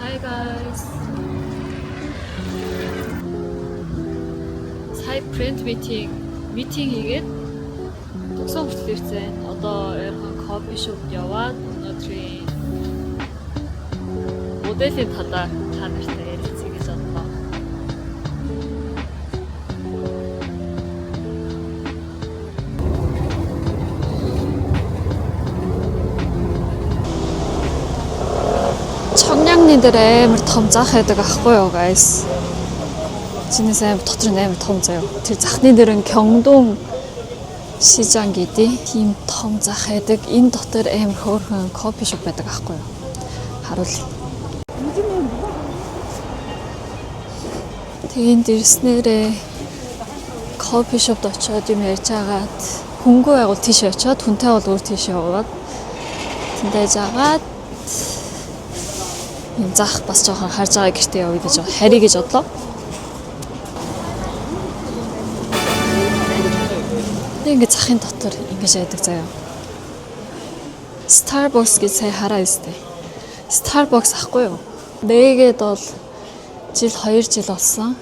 Hi guys. Сая print meeting хийгээд төгсөн хүртэл ирсэн. Одоо ойрхон coffee shop яваад өнөөдрийн моделийн талаар та нартай ярилцъя гэж бодлоо. 청량리 дээр амар том зах байдаг аахгүй юу guys. Чинээс амар дотор нь амар том заяа. Тэр захны дээр нь Кёнгдун 시장 гэдэг тийм том зах байдаг. Энэ дотор амар хөөрхөн кофе шоп байдаг аахгүй юу. Харуул. Тэгээд ирснээрээ кофе шопд очиод юм ярьж агаад хүнгүй байгуул тийш очиод хүнтэй бол өөр тийш яваад тэндэж агаад энэ зах бас жоохон харж байгаа гэртээ явъя гэж харъя гэж бодлоо. Нэг ингэ захын дотор ингэж яадаг заяа. Starbucks гэж сая хараа өстэй. Starbucks ахгүй юу? Нэгээд бол жил 2 жил болсон.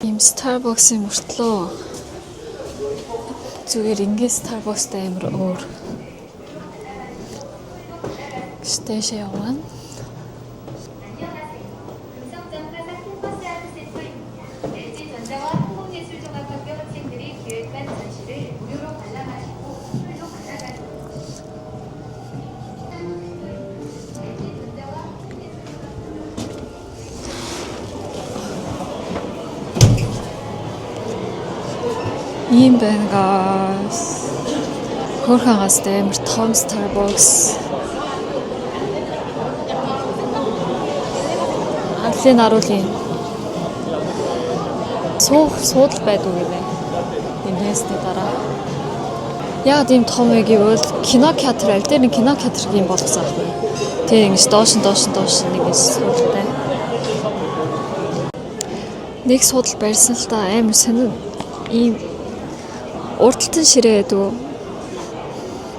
Ийм Starbucks-ийн мөртлөө зүгээр ингэ Starbucks-тай амар өөр. Гэжтэйшээ явна. 안녕하세요. 금성점 화사 캠퍼스 아트센터입니다. LG 전자와 한국예술종합학교 학생들이 기획한 전시를 무료로 관람하시고 선물도 받아가세요. LG 전자와 한국예술종합학교 Ийм байна guys. Хөөрхөн газтай амар том Starbucks. Анхлын аруулын суух суудал байдаг гинэ. Энэсний дараа. Яг ийм том вэ гэвэл кино театр аль дээр нэг кино театр юм болгосон аахгүй юу? Тэр ингэж доош нь доош нь доош нь ингэж суудалтай. Нэг суудал барьсан л та амар сонин ийм урдталтан ширээ байдаг уу?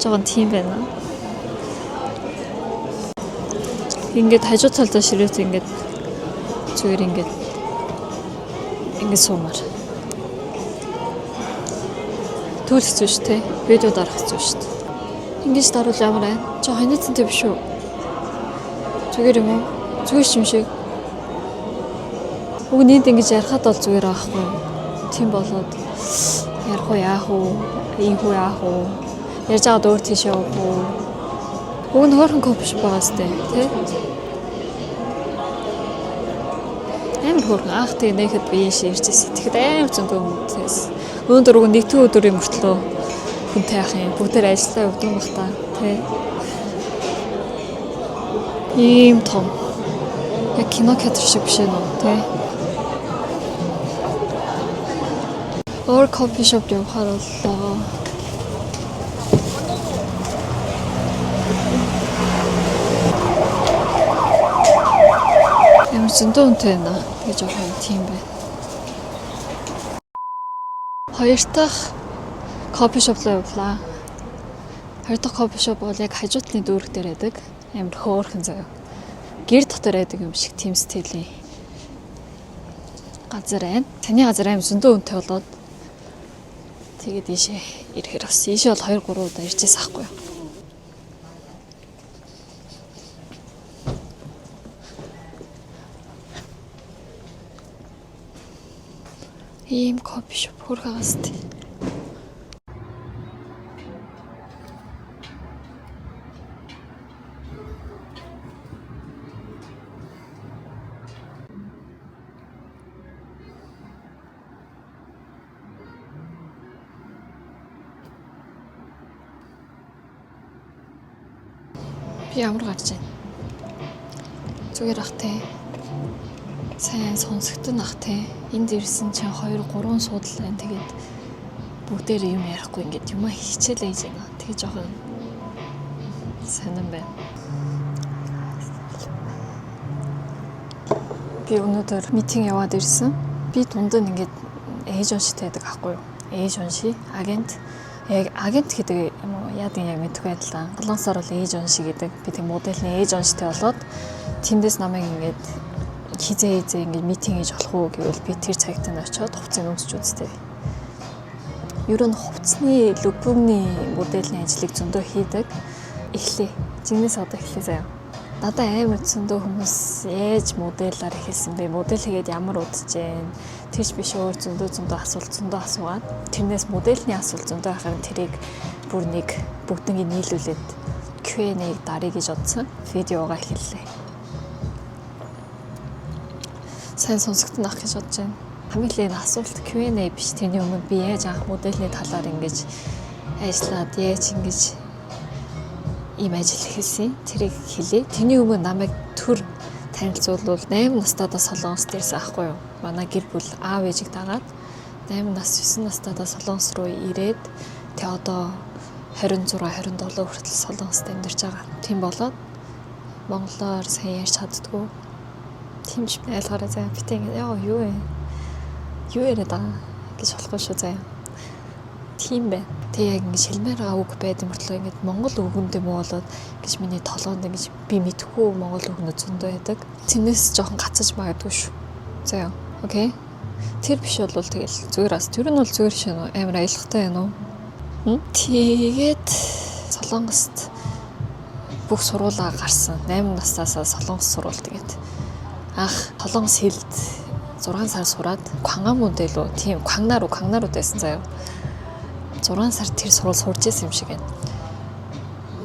Жохон тийм байна. Ингээд хажуу талдаа ширээт ингээд зүгээр ингээд ингээд суумаар. Төл хэцүү шүү те. Видео дарах хэцүү шүү дээ. Ингэж дарвал ямар байна? Жоо ханитантай биш үү? Зүгээр юм уу? Зүгээр ч юм шиг. Уг нийт ингэж ярихад бол зүгээр аахгүй юу? Тийм болоод ярих уу яах уу? Ийх үү яах уу? Ярьж байгаад өөр тийш явах уу? Уг нь хөөрхөн кофе шоп байгаа сте, тий? Амар хөөрхөн. Анх тэгээ нээхэд би ийш ирж ирсэн. Тэгэхэд амар зөндөө хүмүүсээс. Өнөөдөр уг нь нэгдүгээр өдрийн мөртлөө хүнтэй ах юм. Бүгдээр ажиллаа явдаг юм бах та, тий? Ийм том. Яг кино театр шиг биш ээ нөө, тий? Өөр кофе шоп явахаар боллоо. Ямар зөндөө үнэтэй байна. Тэгээ жоохон тийм байна. Хоёр дахь кофе шоп руу явлаа. Хоёр дахь кофе шоп бол яг хажуу талын дүүрэг дээр байдаг. Амар хөөрхөн заяа. Гэр дотор байдаг юм шиг тийм стилийн газар байна. Таны газар амар зөндөө үнэтэй болоод тэгээд ийшээ ирэхээр бас ийшээ бол 2 3 удаа иржээс ахгүй юу. Ийм кофе шоп хөөрхөн газар. Би ямар гарч байна? Зүгээр ах те. Сайн сонсогдсон ах те. Энд ирсэн чинь 2 3 суудал байна. Тэгээд бүгдээр юм ярихгүй ингээд юм хичээлээ хийж байна. Тэгээ жоохон сонирн байна. Би өнөөдөр митинг яваад ирсэн. Би дунд нь ингээд ээж унштай байдаг аахгүй юу? Ээж унши, агент. Яг агент гэдэг юм уу? Яадаг яг мэдэхгүй байлаа. Солонгосоор бол ээж унши гэдэг. Би тэг модельний ээж унштай болоод тэндээс намайг ингээд хизээ хизээ ингээд meeting хийж болох уу гэвэл би тэр цагт нь очиод хувцсыг өмсч үздэг. Ер нь хувцсны lookbook-ний модельний ажлыг зөндөө хийдэг. Эхлэе. Жинээс одоо эхлэе заяа. Надад амар зөндөө хүмүүс яаж модельаар эхэлсэн бэ? Модель хийгээд ямар удаж гэн? Тэрч биш, өөр зөндөө зөндөө асуулт зөндөө асуугаад, тэрнээс модельний асуулт зөндөө байхаар тэрийг бүр нэг бүгднийг нийлүүлээд Q&A-г даръя гэж бодсон. Видеогоо эхэллээ. Сайн сонсогдсон ах гэж бодож байна. Хамгийн л асуулт Q&A биш, тэрний өмнө би яаж анх модельний талаар ингэж ажиллаад, яаж ингэж ийм ажил эхэлсэн. Тэрийг хэлье. Тэрний өмнө намайг төр танилцуулбал, 8 настайдаа Солонгост ирсэн аахгүй юу? Манай гэр бүл аав ээжийг дагаад 8 нас, 9 настайдаа Солонгос руу ирээд, тэг одоо 26, 27 хүртэл Солонгост амьдарч байгаа. Тийм болоод монголоор сайн ярьж чаддгүй. Тийм ч ойлгоорой заяа. Битээ ингэ яа, юу вэ? Юу яриад байгаа гэж болохгүй шүү заяа. Тийм байна. Тэг яг ингэ шилмээр байгаа үг байд мөртлөө ингээд монгол үгэндээ муу болоод гэж миний толгоонд ингэж би мэдхгүй монгол үгнүүд зөндөө байдаг. Тэрнээс жоохон гацаж магадгүй шүү. Заяа. Okay. Тэр биш бол тэгэл зүгээр бас. Тэр нь бол зүгээр шин амар аялгатай байна уу? Тэгээд Солонгост бүх сургуулаа гарсан. 8 настаасаа Солонгос сургууль, тэгээд анх Солонгос хэлд 6 сар сураад, Квангамунд илүү тийм Квангнаруу байсан заяа. 6 сар тэр сургууль сурж исэн юм шиг байна.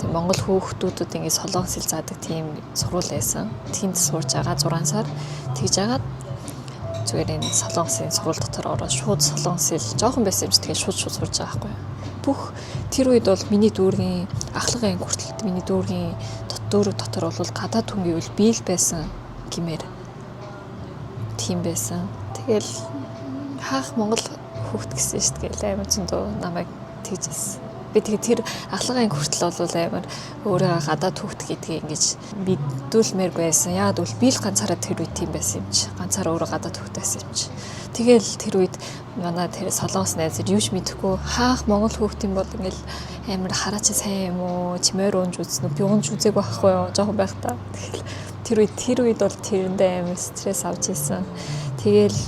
Тэг Монгол хүүхдүүдэд ингэ солонгос хэл заадаг тийм сургууль байсан. Тэнд сурж байгаа 6 сар тэгж агаад зүгээр энэ солонгосын сургууль дотор ороод шууд солонгос хэл жоохон байсан юм чи, тэгээд шууд шууд сурж байгаа байхгүй юу. Бүх тэр үед бол миний дүүргийн ахлах анги хүртэл миний дүүргийн дүүрэг дотор бол гадаад хүн гэвэл би л байсан гэмээр тийм байсан. Тэгэл хаах Монгол хүүхд гэсэн шүү дээ. Гэл амар зөндөө намайг тэгжсэн. Би тэгээ тэр ахлах анги хүртэл бол амар өөрийгөө гадаад хүүхд гэдгийг ингэж мэдүүлмээр байсан. Яагаад гэвэл би л ганцаараа тэр үед тийм байсан юм чи. Ганцаараа өөрөө гадаад хүүхд байсан юм чи. Тэгэл тэр үед манай тэр солонгос найз юу ч мэдэхгүй хаах монгол хүүхд юм бол ингээл амар хараач сайн юм уу? Чимээр унж үзнэ үү? Би унж үзег байхгүй юу? Жоохон байхдаа. Тэгэл тэр үед бол тэрэндээ амар стресс авч исэн. Тэгэл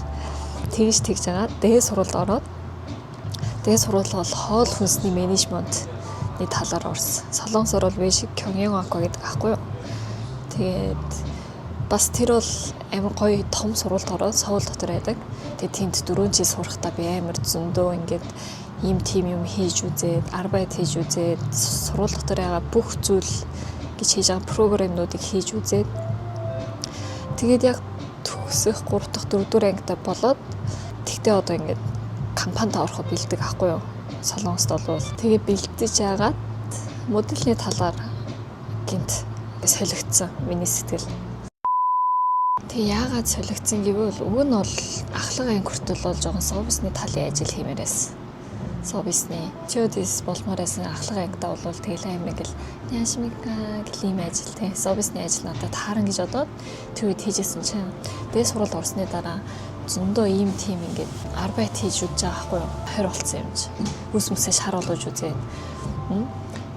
тэгж тэгж байгаа. Дээд сургуульд ороод, дээд сургууль бол хоол хүнсний менежментний талаар орсон. Солонгосоор бол 외식 경영학과 гэдэг аахгүй юу. Тэгээд бас тэр бол амар гоё том сургуульд ороод, Соул дотор байдаг. Тэгээд тэнд 4 жил сурахдаа би амар зөндөө ингээд ийм тим юм хийж үзээд, Arbeit хийж үзээд, сургууль дотор байгаа бүх зүйл гэж хийж байгаа програмнуудыг хийж үзээд, тэгээд яг төгсөх 3 дахь, 4 дугаар ангитай болоод, тэгтээ одоо ингээд компанид ороход бэлдэг аахгүй юу. Солонгост болвол тэгээ бэлдэж агаад модельний талаар гинт солигдсон миний сэтгэл. Тэгээ яагаад солигдсон гэвэл уг нь бол ахлах анги хүртэл бол жоохон 서비스ны талын ажил хиймээр байсан. 서비스ны 스튜어디스 болмоор байсан ахлах ангидаа бол. Тэгэл аим ингээл 안녕하십니까 гэл ийм ажил те, 서비스ны ажил надад тааран гэж бодоод тэр үед хийжсэн чинь дээд сургуульд орсны дараа зөндөө ийм тим ингээд Arbeit хийж үзэж байгаа байхгүй юу? 20 болцсон юм чи. Үс мүсээ шар болгож үзээд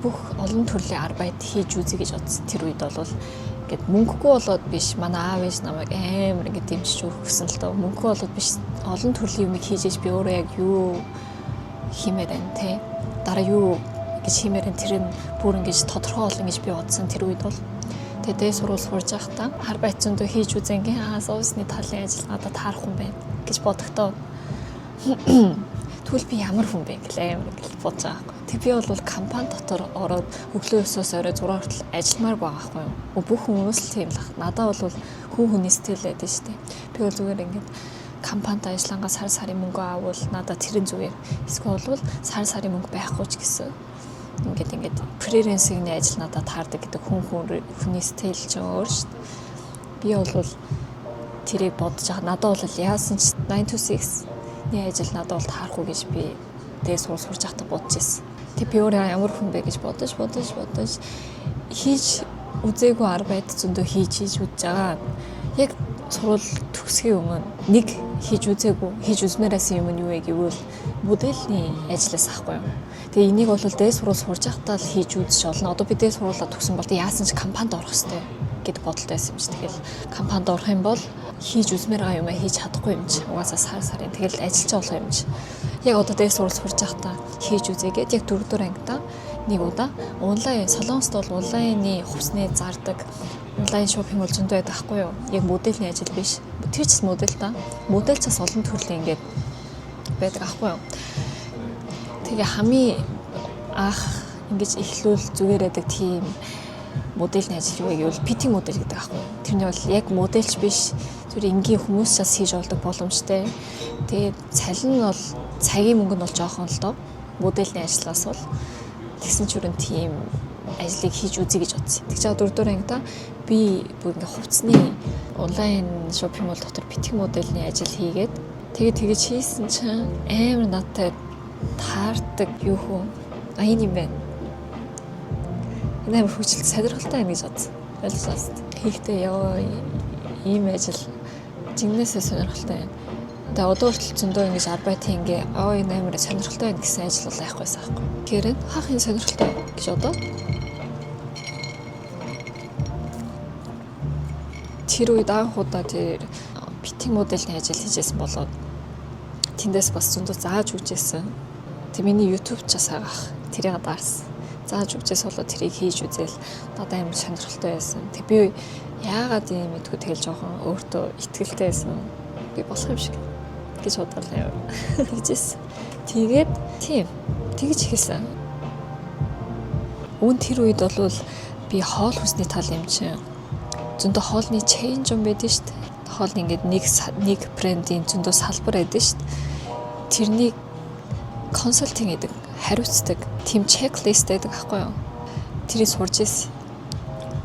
бүх олон төрлийн Arbeit хийж үзье гэж бодсон. Тэр үед бол ингээд мөнгөгүй болоод биш, манай аав ээж намайг амар ингээд дэмжиж өгсөн л доо. Мөнгөгүй болоод биш, олон төрлийн юмыг хийж ээж би өөрөө яг юу хиймээр байна те. Дараа юу гэж хиймээр байна, тэр нь бүр ингэж тодорхой болно гэж би бодсон тэр үед бол. Тэгээ дээд сургууль сурж байхдаа Arbeit зөндөө хийж үзэн гээ 서비스ны талын ажил надад таарах юм байна гэж бодогдоо. Тэгвэл би ямар хүн бэ гэл амар ингээл бодож байгаа байхгүй. Тэг би бол компани дотор ороод өглөө 9-өөс орой 6 хүртэл ажилламаар байгаа байхгүй юу. Бүх хүмүүс л тийм л ах. Надад бол хүн хүний сэтгэл байдаг шүү дээ. Би бол зүгээр ингээд компанид ажиллангаа сар сарын мөнгө авал надад тэрэн зүгээр. Эсвэл бол сар сарын мөнгө байхгүй ч гэсэн ингээд freelancing-ний ажил надад таардаг гэдэг хүн хүний сэтгэл ч өөр шүү дээ. Би бол тэрийг бодож байгаа. Надад бол яасан ч 9 to 6-ний ажил надад бол таарахгүй гэж би тэгээ сурч байхдаа бодож ирсэн. Тэг би өөрөө ямар хүн бэ гэж бодож бодож бодож хийж үзээгүй Arbeit зөндөө хийж хийж үзэж байгаа. Яг Сургууль төгсөхийн өмнө нэг хийж үзээгүй, хийж үзмээр байсан юм нь юу вэ гэвэл модельний ажлаас ахгүй юу. Тэгээ энийг бол дээд сургууль сурж байхдаа л хийж үзэж олно. Одоо би дээд сургуулаа төгсөн бол яасан ч компанид орох хэрэгтэй гэдэг бодолтой байсан юм чи. Тэгэл компанид орох юм бол хийж үзмээр байгаа юм а хийж чадахгүй юм чи. Угаасаа сар сарын тэгэл ажиллаж болох юм чи. Яг одоо дээд сургууль сурж байхдаа хийж үзээгээд яг дөрөвдүгээр ангидаа нэг удаа онлайн, Солонгост бол онлайны хувьсны зардаг онлайн shopping бол зөндөө байдаг ахгүй юу? Яг модельний ажил биш. Тэр ч модель та. Модель ч бас олон төрлийн ингээд байдаг ахгүй юу? Тэгээ хамгийн анх ингэж эхлүүл зүгээр байдаг тийм модельний ажил юу вэ гэвэл fitting модель гэдэг аахгүй юу? Тэрний бол яг модельч биш, зүгээр энгийн хүмүүс ч бас хийж болдог боломжтой. Тэгээд цалин нь бол, цагийн мөнгө нь бол жоохон л доо. Модельний ажлаас бол тэгсэн ч бүрэн тийм ажлыг хийж үзье гэж бодсон. Тэгж байгаа дөрөвдүгээр ангида би бүр ингээ хувцсны онлайн shopping mall дотор fitting модельний ажил хийгээд, тэгээ тэгэж хийсэн чинь амар надтай таардаг юу хөө. А, энэ юм байна. Энэ амар хөгжилт сонирхолтой байна гэж бодсон. Ойлгож байна. Хийхдээ ёо, ийм ажил жинхэнээсээ сонирхолтой байна. Тэгээ одоо хүртэл зөндөө ингэж Arbeit ингээ аа, энэ амар сонирхолтой байна гэсэн ажил бол айхгүйсэн байхгүй. Тэгэхээр хаах энэ сонирхолтой гэж одоо тэр үед анх удаа тэр fitting модельний ажил хийжсэн болоод тэндээс бас зөндөө зааж өгчээсэн. Тэг миний YouTube ч бас хагаах тэрийг даарсан. Зааж өгчээс болоод тэрийг хийж үзэл надад амар сонирхолтой байсан. Тэг би яагаад юм мэдгүй, тэгэл жоохон өөртөө итгэлтэй байсан. Би болох юм шиг гэж бодлоо юм. Тэгжээс. Тэгээд тийм тэгж эхэлсэн. Үүн тэр үед бол би хоол хүнсний тал юм чинь зөндөө хоолны chain юм байдаг шүү дээ. Хоол ингээд нэг нэг брендийн зөндөө салбар байдаг шүү дээ. Тэрнийг consulting гэдэг, хариуцдаг тийм checklist байдаг аахгүй юу? Тэрийг сурж ирсэн.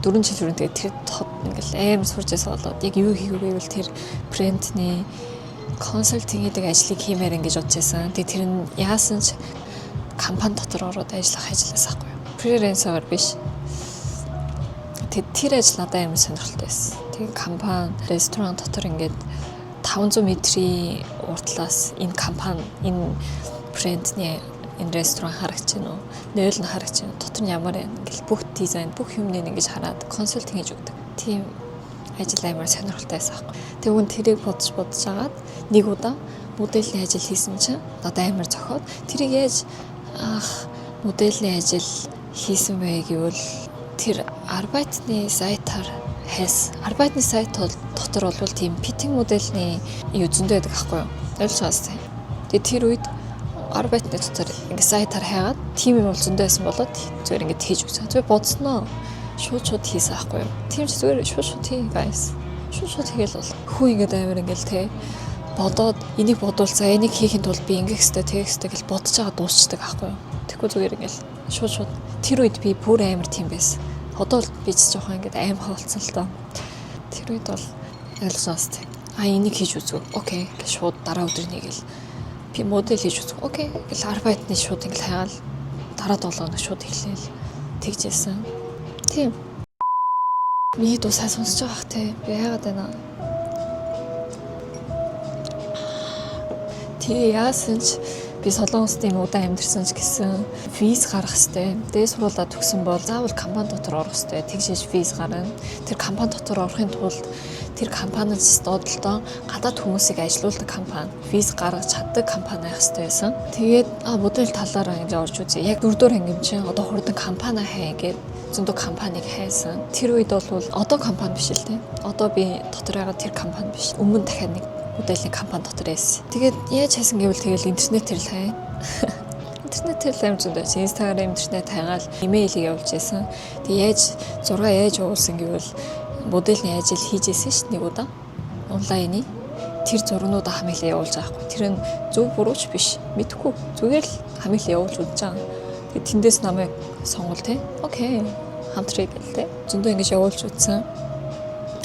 4 жил хүрэн тэгээд тэр тод ингээл амар сурж ирсэн болоод яг юу хийх вэ гэвэл тэр брендний consulting гэдэг ажлыг хиймээр ингэж бодож байсан. Тэгээд тэр нь яасан ч компани дотор ороод ажиллах ажлаас аахгүй юу? Freelancer биш. Тэгээд тэр ажил надад амар сонирхолтой байсан. Тэгээд компани, ресторан дотор ингээд 500 метрийн уртлаас энэ компани, энэ брендний энэ ресторан харагч гэнэ үү? Нойл нь харагч гэнэ үү? Дотор нь ямар байна? Ингээл бүх дизайн, бүх юмныг ингэж хараад consulting хийж өгдөг. Тийм ажил амар сонирхолтой байсан байхгүй. Тэгвэл тэрийг бодож бодож агаад нэг удаа модельний ажил хийсэн чинь надад амар зохиод, тэрийг яаж анх модельний ажил хийсэн бэ гэвэл тэр Arbeit ны сайтаар хайс. Arbeit ны сайт бол дотор бол тийм fitting модельний юу зөндөө байдаг аахгүй юу? Ойлгож байгаа сте. Тэгээ тэр үед Arbeit ны дотор ингээ сайтаар хайгаад тийм юм бол зөндөө байсан болоод зүгээр ингээ хийж өгсөн. Зүгээр бодсноо шууд шууд хийсэн аахгүй юу? Тийм ч зүгээр шууд шууд хий, guys. Шууд шууд хийгээл бол хүү ингээд амар ингээл те бодоод, энийг бодвол за энийг хийхин тулд би ингэх ёстой, тэгэх ёстой гэж бодож байгаа дуусчдаг аахгүй юу? Тэгэхгүй зүгээр ингээл шууд шууд, тэр үед би бүр амар тийм байсан. Одоо бол би ч жоохон ингээд аимхай болсон л доо. Тэр үед бол ойлгосон сте. А, энийг хийж үзв. Okay гэж шууд дараа өдөр нэгэл би модель хийж үзв. Okay гэл Arbeit ны шууд ингээл хайгаал дараа 7 хоног шууд эхлээл тэгжсэн. Тийм. Миний дуу сайн сонсож байгаа х те. Би яагаад байна? Тэгээ яасан ч би Солонгост ийм удаан амьдарсан ч гэсэн виз гаргах хэвээр. Дээд сургуулаа төгсөн бол заавал компани дотор орох хэвээр. Тэгшээж виз гарна. Тэр компани дотор орохын тулд тэр компаниас доодлолтоо гадаад хүмүүсийг ажилуулдаг компани, виз гаргаж чаддаг компани байх хэвээр байсан. Тэгээд а модель талаараа ингэж орж үзье. Яг дөрөвдүгээр анги юм чинь одоо хурдан компани хай гээд зөндөө компанийг хайсан. Тэр үед бол одоо компани биш л дээ. Одоо би дотор байгаа тэр компани биш. Өмнө дахиад нэг модельний компани дотор байсан. Тэгээд яаж хайсан гэвэл тэгэл интернетээр л хай. Интернетээр л амар зөндөө. Instagram, интернет хайгаал имэйлийг явуулж байсан. Тэгээд яаж зураг яаж явуулсан гэвэл модельний ажил хийж исэн ш нэг удаа. Онлайны тэр зургнуудаа хамгийн явуулж байгаа хгүй. Тэр нь зөв бурууч биш. Мэдхгүй. Зүгээр л хамгийн явуулж үзэж байгаа. Тэгээд тэндээс намайг сонгол те. Okay. Хамтрыг гэл те. Зөндөө ингэж явуулж үзсэн.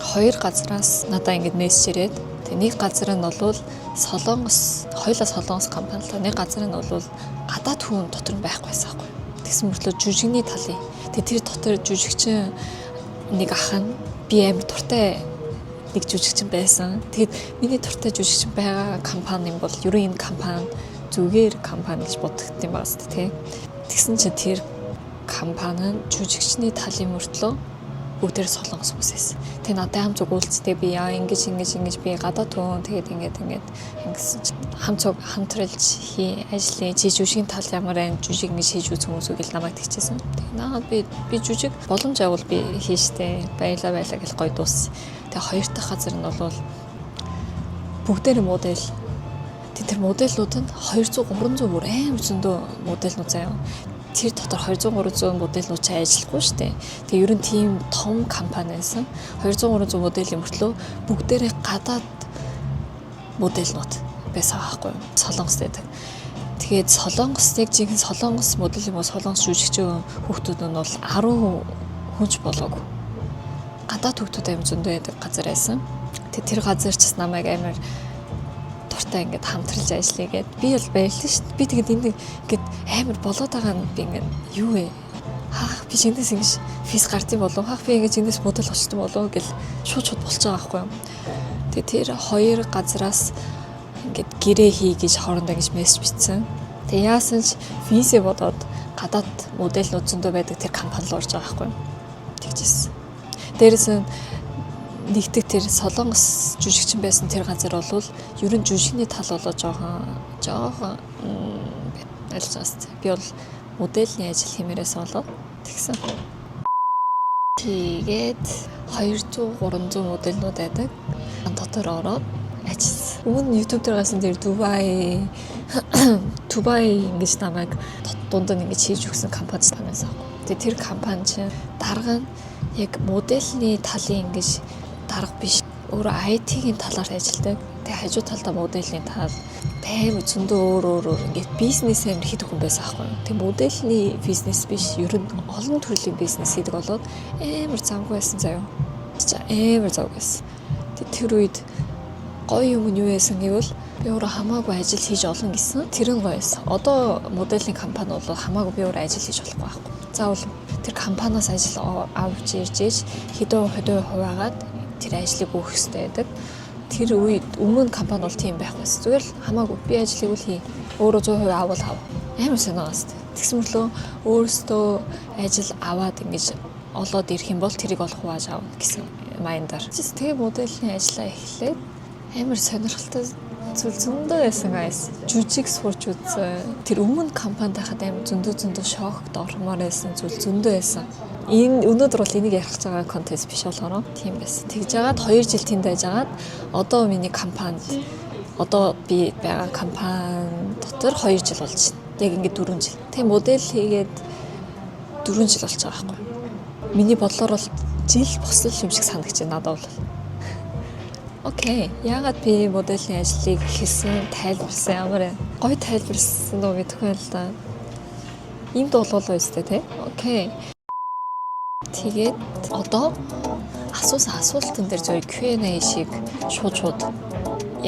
Хоёр газраас надаа ингэж мессеж ирээд, тэг нэг газар нь бол Солонгос, хоёулаа Солонгос компани л та. Нэг газар нь бол гадаад хүн дотор нь байхгүй байсан байхгүй. Тэгсэн мөртлөө жүжигний талын. Тэгээ тэр дотор жүжигчин нэг ах нь би амар дуртай Нэг жүжигчин байсан. Тэгээд миний дуртай жүжигчин байгаа компани юм бол ерөн энэ компани зүгээр компани гэж боддог юм байна шүү дээ, тий. Тэгсэн чинь тэр компани нь жүжигчний талын мөртлөө бүгдээр солонгос хүмүүс байсан. Тэгээ надад хамт цуг уулзтыг би яа ингэж ингэж ингэж би гадаад хүн, тэгээд ингээд ингээд ингэсэн чинь хамт цуг хамтралж хий ажлын чи жүжигийн тал ямар байна, жүжиг ингэж хийж үзэх хүмүүс үү гэл намайг тэгчихсэн. Тэгээ наа би жүжиг боломж авал би хийштэ, баялаа баялаа гэл гоё дууссан. Тэгээ хоёр дахь газар нь бол бүгдээр модель. Тэр модельнууд нь 200 300 бүр амар зөндөө модельнууд заяа. Тэр дотор 200 300 модельнууд ч ажиллахгүй шүү дээ. Тэгээ ер нь тийм том компани байсан. 200 300 моделийн мөртлөө бүгдээрээ гадаад модельнууд байсан байхгүй юу? Солонгос байдаг. Тэгээд Солонгос, яг жинхэнэ солонгос модель юм уу, солонгос жүжигчин хүүхдүүд нь бол 10 хүнч болоогүй. Гадаад хүүхдүүд амар зөндөө байдаг газар байсан. Тэгээд тэр газар ч бас намайг амар дуртай ингээд хамтарлаж ажиллая гэд би бол баярлаа шүү дээ. Би тэгээд энд ингээд амар болоод байгаа нь би ингээд юу вэ? Хаах, би чинээс ингэж face гардыг болов. Хаах, би ингэж чинээс модель болчтой болов гэл шууд шууд болчих байгаа байхгүй юу. Тэгээд тэр хоёр газараас ингээд гэрээ хий гэж хоорондоо ингэж мессеж бичсэн. Тэгээ яасан ч визэ бодоод гадаад модельнууд зөндөө байдаг тэр компани руу орж байгаа байхгүй юу. Тэгжсэн. Дээрээс нь нэгдэг тэр солонгос жүжигчин байсан тэр газар бол ер нь жүжигний тал болоо жоохон жоохон альж байгаа. Би бол модельний ажил хиймээрээс болоод тэгсэн. Тэгээд 200 300 модельнууд байдаг. Дотор ороод ажилласан. Өмнө нь YouTube дээр гарсан тэр Дубай Дубай ингэж намайг дунд нь ингэж хийж өгсөн компани байсан. Тэгээ тэр компани чинь дарга нь яг модельний талын ингэж дарга биш. Өөрөө IT-ийн талаар ажилладаг. Тэгээ хажуу талдаа модельний тал амар зөндөө өөр өөр өөр ингээд бизнес амар хийдэг хүн байсан аахгүй юу. Тэгээ модельний бизнес биш, ер нь олон төрлийн бизнес хийдэг болоод амар завгүй байсан заяа. Амар завгүй байсан. Тэгээ тэр үед гоё юм нь юу байсан гэвэл би өөрөө хамаагүй ажил хийж олно гэсэн. Тэр нь гоё байсан. Одоо моделийн компани бол хамаагүй би өөрөө ажил хийж болохгүй байхгүй. Заавал тэр компаниас ажил авч ирж ээж хэдэн хэдэн хуваагаад тэр ажлыг өгөх хэрэгтэй байдаг. Тэр үед өмнө компани бол тийм байхгүй байсан. Зүгээр л хамаагүй би ажлыг үл хий. Өөрөө 100% авал ав. Амар сонирхолтой. Тэгсэн мөрлөө өөрөөсөө ажил аваад ингэж олоод ирэх юм бол тэрийг ол хувааж авна гэсэн mind аар. Тэгээ моделийн ажлаа эхлээд амар сонирхолтой зүйл зөндөө байсан, guys. Жүжиг сурч үзсэн. Тэр өмнө компанид байхад амар зөндөө зөндөө шокт ормоор байсан зүйл зөндөө байсан. Энэ өнөөдөр бол энийг ярих гэж байгаа контекст биш болохоор тийм байсан. Тэгж жагаад 2 жил тэнд байж агаад одоо миний компанид, одоо би байгаа компани дотор 2 жил болж байна. Яг ингээд 4 жил. Тэгээ модель хийгээд 4 жил болж байгаа байхгүй. Миний бодлоор бол жил бослол юм шиг санагч байна надад бол. Okay. Яагаад би моделийн ажлыг эхэлсэн, тайлбарсан ямар вэ? Гоё тайлбарсан уу мэдэхгүй л да. Ийм дуулуулаа өстэй тий. Okay. Тэгээд одоо асуусан асуултан дээр зөв Q&A шиг шууд шууд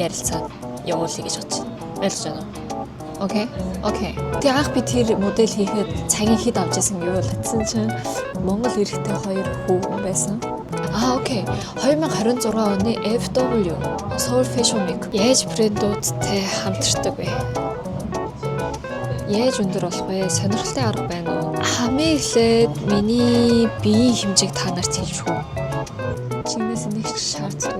ярилцаад явуулъя гэж бодож байна. Ойлгож байна уу? Okay. Okay. Тэгээ анх би тэр модель хийхэд цагийн хэд авч исэн гэвэл утсан чинь Монгол эрэгтэй хоёр хүү байсан. Аа, okay. 2026 оны FW Seoul Fashion Week яаж брэндүүдтэй хамтардаг вэ? Яаж өндөр болох вэ? Сонирхолтой арга байна уу? Хамгийн эхлээд миний биеийн хэмжээг та нарт хэлж өгье. Чинээс нэг шаардж